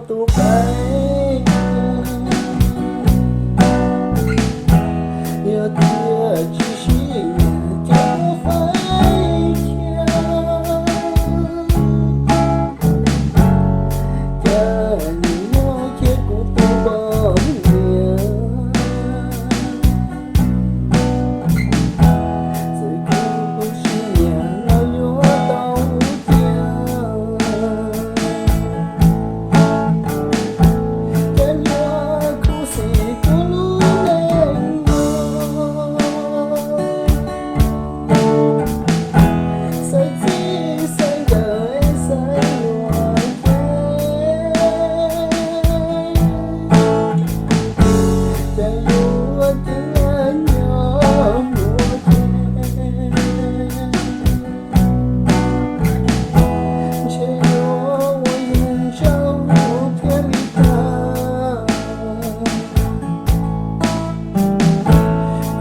tus qaib. Yog tias tsis sib nyiam ces muab faib kiag, cas nim no cia kuv tus poj niam. Txawm kuv sib nyiam los yuav tau cia, cas yuav khuv xim kuv lub neej no. Xaiv txij xaiv nkawm xaiv luag ces, cas yuav cia nyob mus ces, ntshe yuav ua neeg zaug thiaj li tag.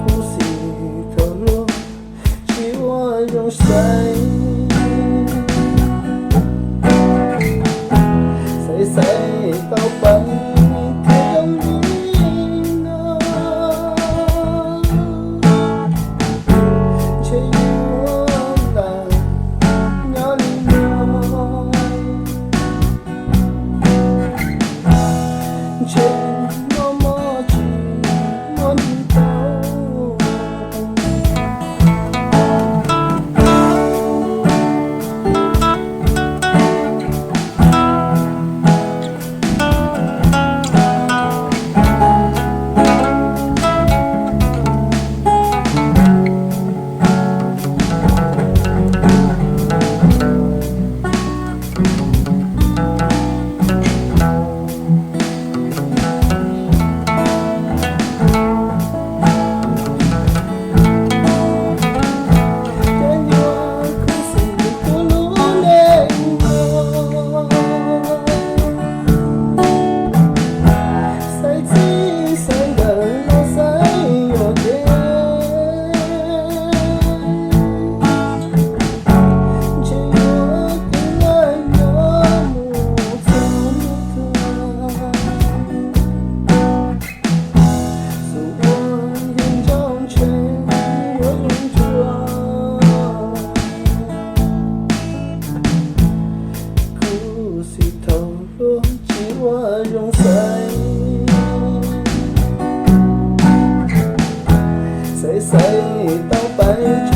Khuv xim thaum luag tsis ua zoo xaiv, xaiv xaiv tau pais thiab zoo li no, ntshe yuav lam nyob li no. Ntshe mob mob tsis mob nws tau. Xaiv txij xaiv nkawm los xaiv yuam kev, ntshe yuav cia nyob mus txog hnub tuag. Xub ua yus ntsaug ntshe yuav zoo ntsuag. Khuv xim thaum luag tsis ua zoo xaiv, xaiv xaiv tau pais